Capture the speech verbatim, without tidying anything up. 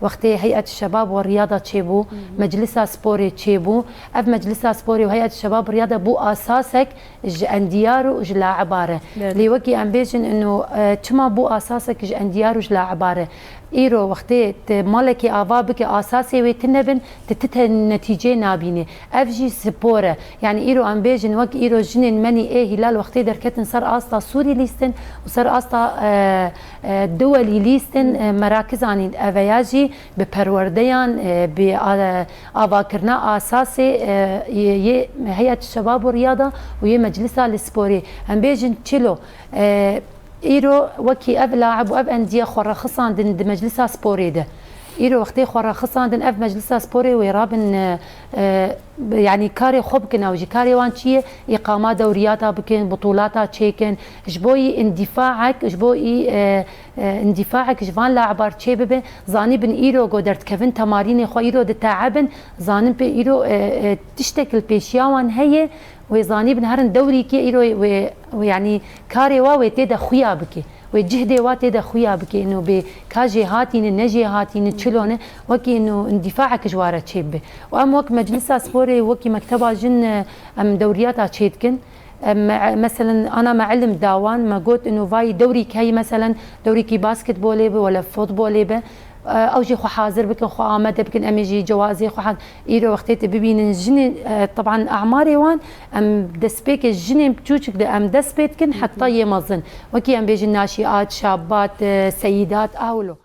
Wextê Heyet Şebab û Riyada çêbû, Meclisa Sporê çêbû. Ev Meclisa Sporê û Heyet Şebab Riyada bû asasek ji endiyar û ji laibare. Belê. Lê wekî em bêjin ino, e, çima bû asasek ji endiyar û ji laibare? Îro wextê tu malekê ava bike, asasê wê tune bin, tu ti te netîcê nabînî. Ev jî spor e. Yanî îro em bêjin, wek îro jinên menî ê Hîlal wextê derketin ser asta Sûrî lîstin û ser asta, e, e, duwelî lîstin, e, merakizanîn eveya jî bi perwerdeyan, e, bi, a-, avakirina asasê, e, yê, yê Heyet Şebab û Riyada û yê Meclisa li Sporê. Em bêjin çilo, e, îro wekî ev laib û ev endiye xwe rexisandin di Meclisa Sporê de. Îro wextê xwe rexisandin ev Meclisa Sporê wê rabin, e, e, yanî karê xwe bikin ew jî. Karê wan çi ye? Îqama dewriyata bikin, butûlata çêkin. Ji bo yî îndîfaek, ji bo yî, e, e, îndîfaek ji van labar çê bibe, zanîbin îro go derdikevin temarînê xwe, îro diteebin, zanin pê îro, e, e, tiştek li pêşiya wan heye, wê zanîbin herin dewrîkê îro wê, wê, yanî karê wa wê tê de xuya bike. Wê cihdê wa tê de xuya bike, ino bê ka jêhatî ne, ne jêhatî ne, çilo ne, wekî ino îndîfaek ji wa re çê bibe. Û em wek Meclisa Sporê, wekî mekteba jin, e, em dewriyata çê dikin. Em, me-, meselen, ana me ilim da wan, me got, ino vayî dewrîk heyî, meselen, dewrîkî basketbolê be, wele futbolê be, e, ew jî xwe hazir bikin, xwe amade bikin, em ê jî cewazê xwe ha-, îro wextê te bibînin jinê, e, teban amarê wan, em destpêkê jinên çûçik de em dest pê dikin, heta yê mezin. Wekî em bêjin naşîat, şabat, e, seyîdat, a wilo.